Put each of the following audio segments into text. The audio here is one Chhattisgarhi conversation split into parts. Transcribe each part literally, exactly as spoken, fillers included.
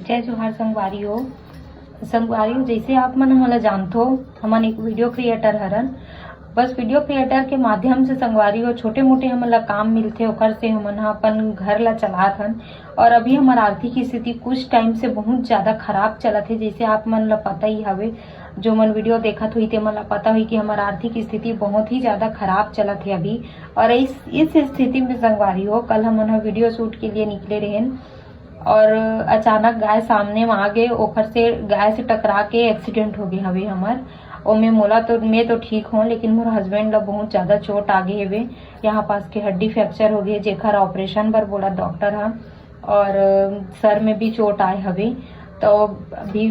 जय जोहार संगवारी हो। संगवारी हो, जैसे आप मन हमन ला जानथो, हमन एक वीडियो क्रिएटर हरन। बस वीडियो क्रिएटर के माध्यम से संगवारी हो, छोटे मोटे हमन ला काम मिलथे, ओकर से हमन ह अपन घर ला चलात हन। और अभी हमर आर्थिक स्थिति कुछ टाइम से बहुत ज्यादा खराब चलत हे, जैसे आप मन ला पता ही हवे, जो मन वीडियो देखत होही ते मन ला पता होही कि हमर आर्थिक स्थिति बहुत ही ज्यादा खराब चलत हे अभी। और इस इस स्थिति में संगवारी हो, कल हमन ह वीडियो शूट के लिए निकले रहेन और अचानक गाय सामने में आ गए, ओखर से गाय से टकरा के एक्सीडेंट हो गए हवे हमर। ओमे मोला तो, मैं तो ठीक हूँ, लेकिन मोर हस्बैंड ला बहुत ज्यादा चोट आ गए हवे। यहाँ पास के हड्डी फ्रैक्चर हो गए, जेकर ऑपरेशन बर बोला डॉक्टर ह, और अ, सर में भी चोट आए हवे। तो अभी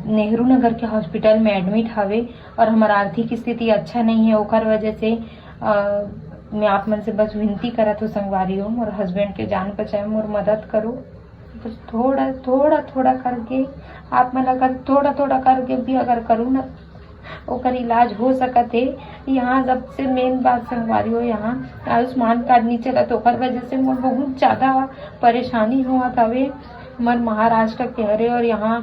नेहरू नगर के हॉस्पिटल में एडमिट हवे और हमार आर्थिक स्थिति अच्छा नहीं है, ओकर वजह से अ, मैं आप मन से बस विनती करत हूँ संगवारी हो, मोर हस्बैंड के जान बचाए, मोर मदद करो। बस थोड़ा थोड़ा थोड़ा करके, आप मन अगर थोड़ा थोड़ा करके भी अगर करू ना, ओकर इलाज हो सकत हे। यहाँ सबसे मेन बात संगवारी हो, यहाँ आयुष्मान कार्ड नहीं चलत, ओकर वजह से मोर बहुत ज्यादा परेशानी होवत हवे। हमर महाराष्ट्र के हरे और यहाँ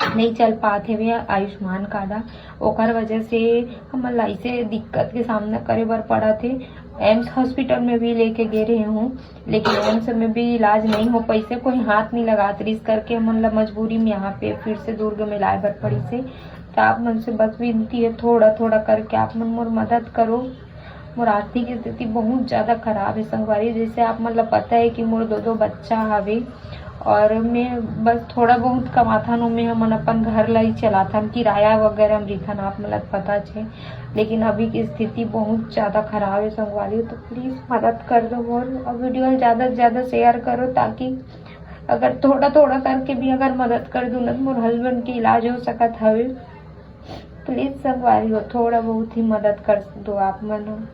नहीं चल पात हवे आयुष्मान कार्ड ह, ओकर वजह से हमन ला ऐसे दिक्कत के सामना करे बर पड़त हे। एम्स हॉस्पिटल में भी लेके गे रहे हूँ, लेकिन एम्स में भी इलाज नहीं हो पैसे, कोई हाथ नहीं लगात रिस करके हमन ला मजबूरी में यहाँ पे फिर से दुर्ग में लाए बर पड़ी से। तो आप मन से बस विनती है, थोड़ा थोड़ा करके आप मन मोर मदद करो। मोर आर्थिक स्थिति बहुत ज्यादा खराब है संगवारी, जैसे आप मन ला पता है कि मोर दो दो बच्चा हवे और मैं बस थोड़ा बहुत कमाथन, ओमे हमन अपन घर ला ही चलाथन, किराया वगैरह हम रिथन, आप मन ला पता छे। लेकिन अभी की स्थिति बहुत ज्यादा खराब है संगवारी, तो प्लीज मदद कर दो मोर और वीडियो ला ज्यादा से ज्यादा शेयर करो, ताकि अगर थोड़ा थोड़ा करके भी अगर मदद कर दू ना, तो मोर हस्बैंड के इलाज हो सकत हवे। प्लीज संगवारी हो, थोड़ा बहुत ही मदद कर दो आप मन।